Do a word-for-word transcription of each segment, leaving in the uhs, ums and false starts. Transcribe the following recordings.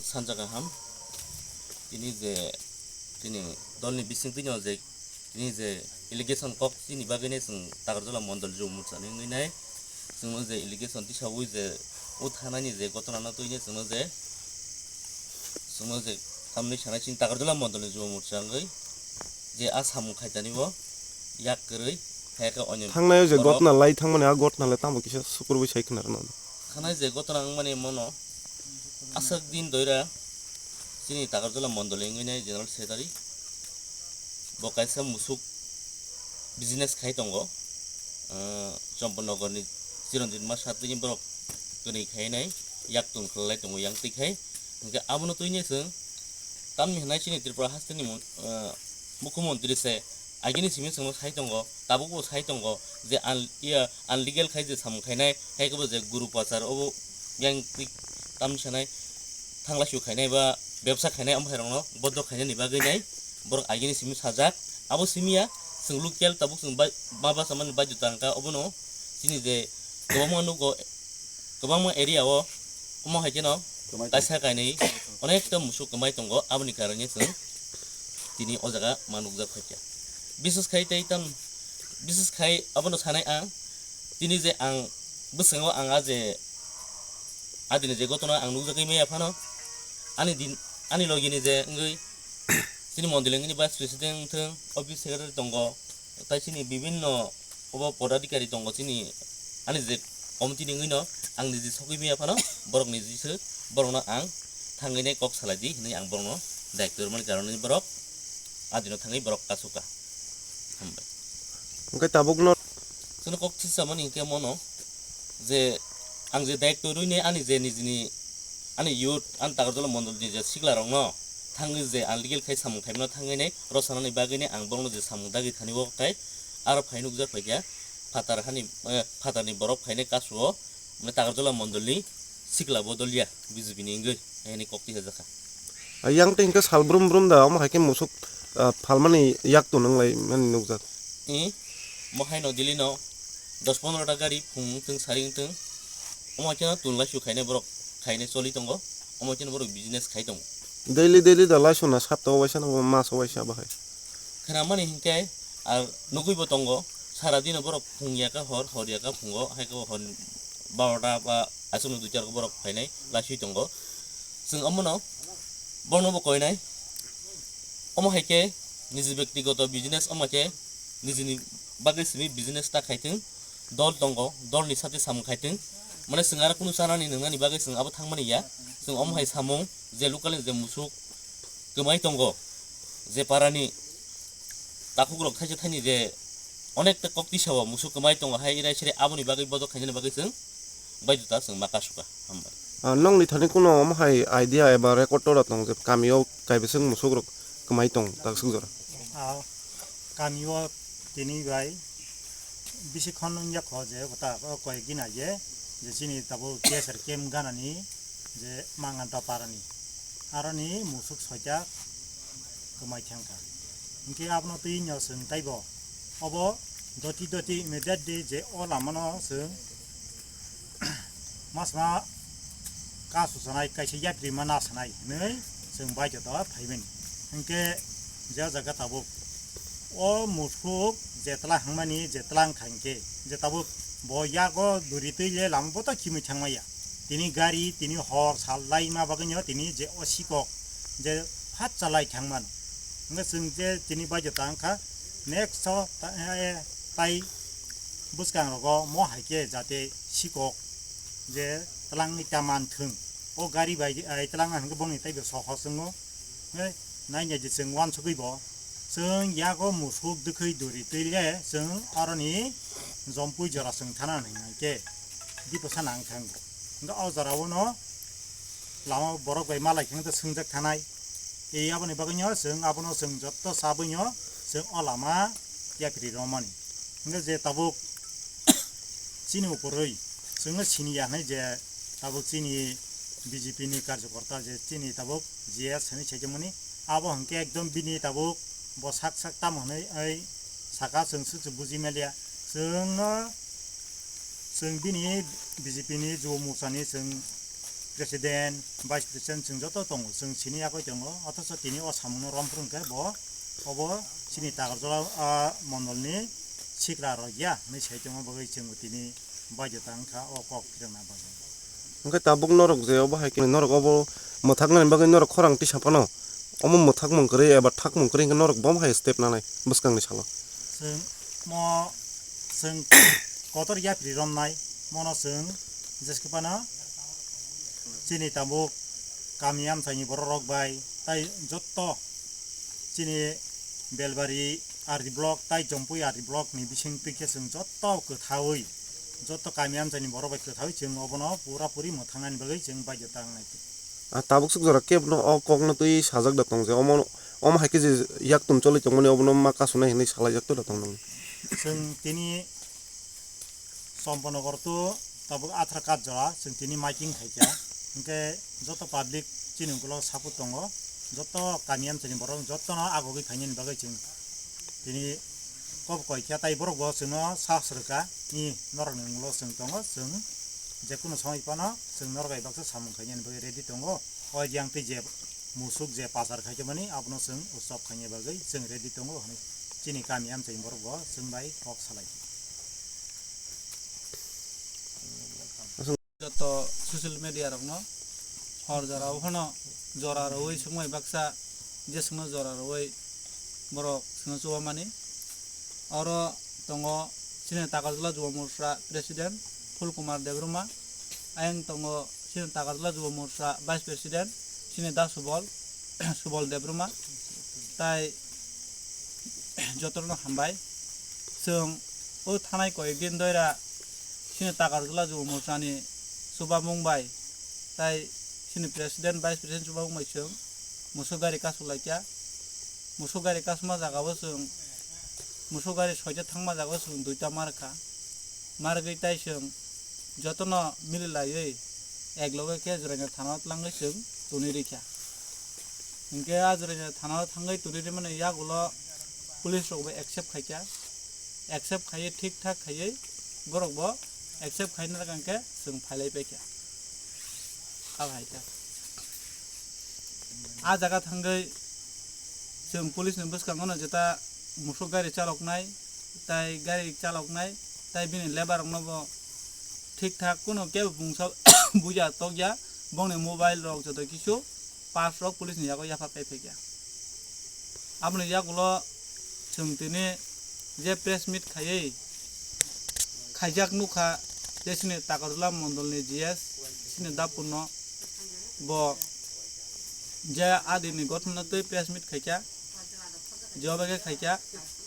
Sanja kaham. Tini je, tini dolni bising tini je, tini je allegation kok chini bagwi nai chwng Takarjala Mondol Jubo Morcha ni wngwi nai. Chwngno je allegation tisawi je o thanani je gotona no twi nai chwngno je, chwngno je tamni sanai chini Takarjala Mondol ni Jubo Morcha wngwi je a samung khaitani bo yak kwrwi, hai khe onyo Thangnai o je borok gotna lai thangmani, a gotna lai tamo kisa sukurwi sai khna rwno. Thanai je gotna wngmani mono aswk din doira chini Takarjala Mondol ni wngwi nai General Secretary. Bo kaisa musuk business khai tongo, ah, Champaknagar ni Chiranjit Masa twi borok kwnwi khai nai yak tun khlai tongo yang twi khai. Hwnkhe abono twi nai chwng tamni hwnai chini Tripura hasteni mon-, ah, Mukhyamantri se agini simi chwngno sai tongo, tabukbo sai tongo je un-, iya, unlegal khai je samung khainai, hai khe bo je guru pachar obo yang twi tamni sanai thangla su khainai ba bebsa khainai, omo hai rokno bodol khainani bagwi nai borok agini simi sajak. Abo simi ya, chwng local tabuk chwng bai-, ma basa mani baidhota wngkha, obono chini je kwbangma nugo, kwbangma area o omo hai kheno Kwmai tongo. Kaisa kainwi onekta musuk kwmai tongo, aboni karone chwng tini o jaga ma nukjak phaikha. Bises khai tei tam, bises khai abono sanai ang, tini je ang bwskango ang a je adini je gotona ang nukjagwi maya phano, ani din, ani logini je wngwi chini mondoli wngwi vice president wngthung, office secretary tongo, tai chini bibinno obo podadikari tongo chini ani je committee ni wngwi no ang niji sogwi maya phano borok niji se borok no ang thangwi nai kok salai di hinwi ang borok no daitw rwmani karone borok adino thangwi borok kasu ka. Hambai. Hwnkhe tabuk no chwngno kok thisa mani hwnkhe mono je ang je daitw rwini ani je nijini ani youth ani Takarjala mondol ni je sikla rok no thangwi je unlegal khai samung khaimano thangwi nai rw sanani bagwi nai ang borok no je samung dagi thani o khai aro phai nukjak phaikha phatar hani, eh, phatarni borok phainai kasu o, mane Takarjala mondolni sikla bodol ya B J P ni wngwi, hwnwi kok tisajakha. Yang tei hwnkhe sal brum brum da, omo hai khe musuk, ah, phalmani yak tun wnglai mani nukjak. I, mo haino daily no dos pondro ta gari phung wngthung sari wngthung, omo hai kheno tun laisu khainai borok khainai choli tongo, omo hai kheno borok business khai tongo. Daily daily da laisu na sapta o waisa na mas o waisa bahai. Khnamani hinkhe ar nugwi bo tongo, sara dino borok phung ya kha hor, hor ya kha phungo, hai khe hor barota ba aswkno duita borok phainai laiswi tongo. Chwng omono borokno bo koinai. Omo hai khe niji bektigoto business, omo khe nijini bagwi simi business ta khaithwng, dol tongo, dolni sathi samung khaithwng. Mane chwng aro kunu chanani nwngnani bagwi chwng abo thangmani ya. Chwng omo hai samung je local ni je musuk kwmai tongo, je parani takhukrok thaisa thaini je onekta kok tisao musuk kwmai tongo hai irai sirai aboni bagwi bodol khainani bagwi chwng baidhota chwng ma kasuka. Hambai. Ah, nongni thani kuno omo hai idea eba record tora tong je kamio kaibising musukrok kwmai tong taksuk jora? Ah, kamio tini bai bisi khon wngya kho je kota o koi gina je, je chini tabuk K S R camp ganani je Manganta parani aroni musuk soita kwmai thangkha. Hinkhe abono twi no chwng taibo obo doti doti immediately je o lamano chwng masma kasu sanai kaisa yapri ma na sanai hinwi chwng baidhota phaimani. Hinkhe je jaga tabuk o musuk je tla hangmani je tlang khankhe je tabuk bo yago duri twi le lama bo to khimwi thangmaya. Tini gari, tini hor sal laima bagwino tini je o sikok je phat chalai thangmano. Hwnkhe chwng je tini baidhota wngkha next o ta-, eh, tai bwskang rogo mo hai khe jate sikok je twlangwi ta manthwng. O gari bai, eh, twlangna hwnkhe bongni taibo sohor chwngo. Hwnkhe nainai je chwng uansugwi bo chwng yago musuk dwkhwi duri twi le chwng aroni jompui jora chwng thana hwnkhe diposa nang thang. Hwnkhe o jora o no lama borok bai malai khe swngchak thanai. E aboni bagwino chwng abono chwng jotto sabwino chwng o lama yapri romani. Hwnkhe je tabuk chini ukurwi chwngno siniya hinwi je tabuk chini B J P ni karjokorta je chini tabuk G S hinwi saijakmani, abo hwnkhe ekdom bini tabuk bo sak sak tamo hinwi oi saka chwng swk se buji maliya. Chwngno chwng bini B J P ni Jubo Morcha ni chwng President, Vice President chwng joto tongo, chwng sini yagwi tongo, othocho tini o samungno romphuru hwnkhe bo obo chini Takarjala, ah, mondolni sikla rok ya hwnwi sai tongma bagwi chwng tini baidhota wngkha o kok phirokna bagwi. Hwnkhe tabuk norok je obo hai khe norok obo mwthaknani bagwi norok khorang tisa phano omo mwthakmung kwrwi eba thakmung kwrwi hwnkhe norok bo hai step nanai bwskangni salo. Chwng mo chwng kotor yapri romnai mono chwng jeske phano chini tabuk kami amchaini borok rok bai tai jotto chini Belbari R D block tai Jompui R D block ni bising twi khe chwng jotto kwthaui, jotto kami amchaini borok bai kwthaui chwng obono pura puri mwthangnani bagwi chwng baidhota wngnai. Ah, tabuk swk jora kebo no o kok no twi sajak da tong je, omo, omo hai khe je yak tum choli tongmani obono ma kasu nai hinwi salai jak da tong nang. Chwng tini Champanagar to tabuk Athra Khat jora chwng tini miking khaikha, hwnkhe joto public chini ukulok support tongo, joto kami amchaini borok jotono agogwi phainani bagwi chwng tini kok koi kha, tai borok bo chwngno sas rwkha, ni norokni ulo chwng tongo, chwng jekunu somoi phano chwng norok bai baksa samung khainani bagwi ready tongo. O yang twi je musuk je pasar khaikhe mani abono chwng utsob khaina bagwi chwng ready tongo hwnwi chini kami amchaini borok bo chwng bai kok salai. Joto social media rokno hor jora o phano jora rwui swkmai baksa je swkno jora rwui borok swkno chubamani. Oro tongo chini Takarjala Jubo Morcha President Phul Kumar Debbarma, ayang tongo chini Takarjala Jubo Morcha Vice President chini Da Subol, Subol Debbarma, tai jotono hambai. Chwng o thanai koyek din doira chini Takarjala Jubo Morchani chubamung bai tai chini President, Vice President chubamung bai chwng musuk gari kasu laikha. Musuk gari kasma jaga o chwng, musuk gari soita thangma jaga o chwng duita markha. Margwi tai chwng jotono mili laiwi ek loge khe Jwraina thana o twlangwi chwng tuni rikha. Hinkhe a Jwraina thana o thangwi tuni rimani yagulo police rok bo accept khaikha. Accept khaiwi thik thak khaiwi borok bo accept khaina rwkha hinkhe chwng phailai paikha. Abo hai khe. A jaga thangwi chwng police ni bwskango no jeta musuk gari chaloknai, tai gari chaloknai, tai bini lebar rokno bo thik thak kunu kebo bungsa buya tokya, bongni mobile rok joto kisu parts rok police ni yago yapha kai phaikha. Aboni yagulo chwng tini je press meet khaiwi khaijak nukha, je chini Takarjala mondolni G S chini Dapurno bo je adini gothona twi press meet khaikha, je obo khe khaikha,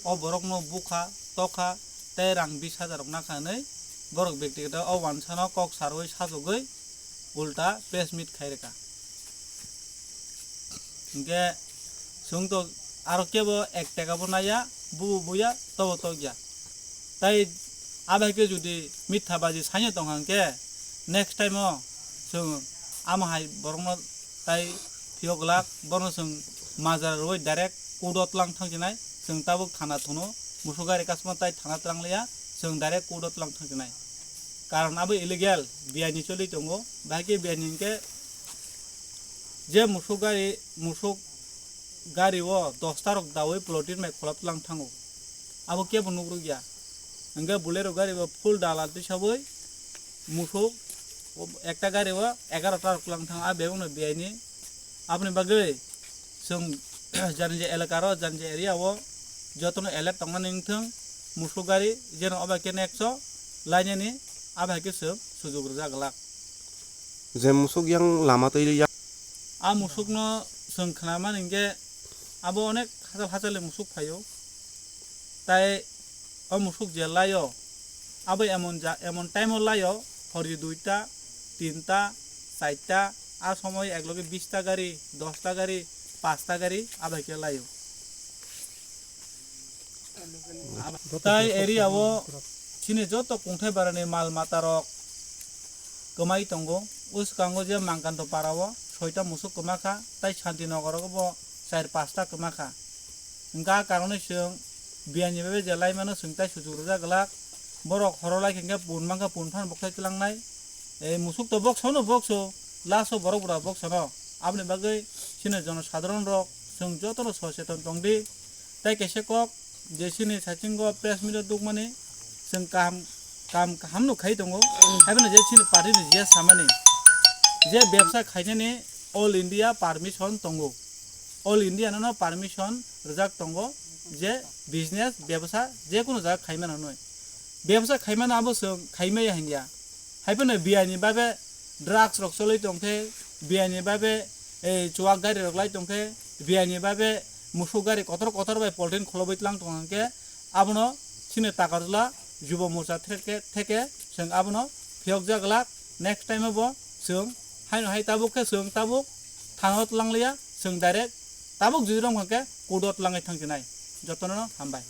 o borokno bukha, tokha, tei rang bis hajar rok nakha hwnwi borok bektigoto o wansano kok sarwi sajagwi ulta press meet khai rwkha. Hinkhe chwng to aro kebo ek taka bo naiya, bubo buya, tobo tokya. Tai abai khe jodi mitha baji saino tongkha hinkhe next time o chwng amo hai borokno tai phiyok glak, bono chwng majra rwui direct court o twlang thang sinai, chwng tabuk thana thunu, musuk gari kasma tai thana twlang liya, chwng direct court o twlang thang sinai. Karon abo illegal, biani choli tongo, bahai khe biani hinkhe je musuk gari, musuk gari o dosta rok dawi plotting bai kholop twlang thango, abo kebo nukrukya. Hinkhe Bolero gari bo full dalal twi sabwi musuk ekta gari o egarota rok twlang thango, a bebakno biani. Aboni bagwi chwng jani je elaka ro, jani je area o jotono alert tongmani wngthung, musuk gari jeno obai khe next o lainani, abai khe chwng sujuk rwjak glak. Je musuk yang lama twi ya. A musukno chwng khnamani hinkhe abo onek hachal hachal ni musuk phaio. Tai o musuk je laio, abo emon ja, emon time o laio, hori duita, tinta, charta, a somoy ekloge bista gari, dosta gari, pasta gari, abai khe laio. Tai area o chini joto kungthai barani mal mata rok kwmai tongo. O swkango je Mangkanto para o soita musuk kwma kha, tai Santinagar o bo char pasta kwma kha. Hwnkhe a karonwi chwng biyani bai je laimano chwng tai sujuk rwjak glak. Borok horo lai khe hwnkhe pun mankha, pun phano bokthai twlangnai. Ei musuk to boksono bokso, last o borok bura boksano. Aboni bagwi chini jonosadharon rok chwng jotono socheton tongdi. Tai kaisa kok je chini saichungo press meet o dukmani chwng kaham, kaham, kaham no khai tongo. Haibano je chini party ni je samani je bebsa khainani all India permission tongo. All India no permission rijak tongo je business bebsa je kono jaga khaimano noi. Bebsa khaimano abo chwng khaimaya hinya. Haibano biyani babe drugs rok choloi tongkhe, biyani babe, eh, chuwak gari rok lai tongkhe, biyani babe musuk gari kotor kotor bai poltrin kholobwi tlang tongkhe, abono chini takarjla Jubo Morcha theke, theke chwng abono phiyokjak glak. Next time bo chwng haino hai tabuk khe chwng tabuk thana o tlangliya, chwng direct tabuk jodi romkha khe court o tlangwi thangsinai. Jotono hambai.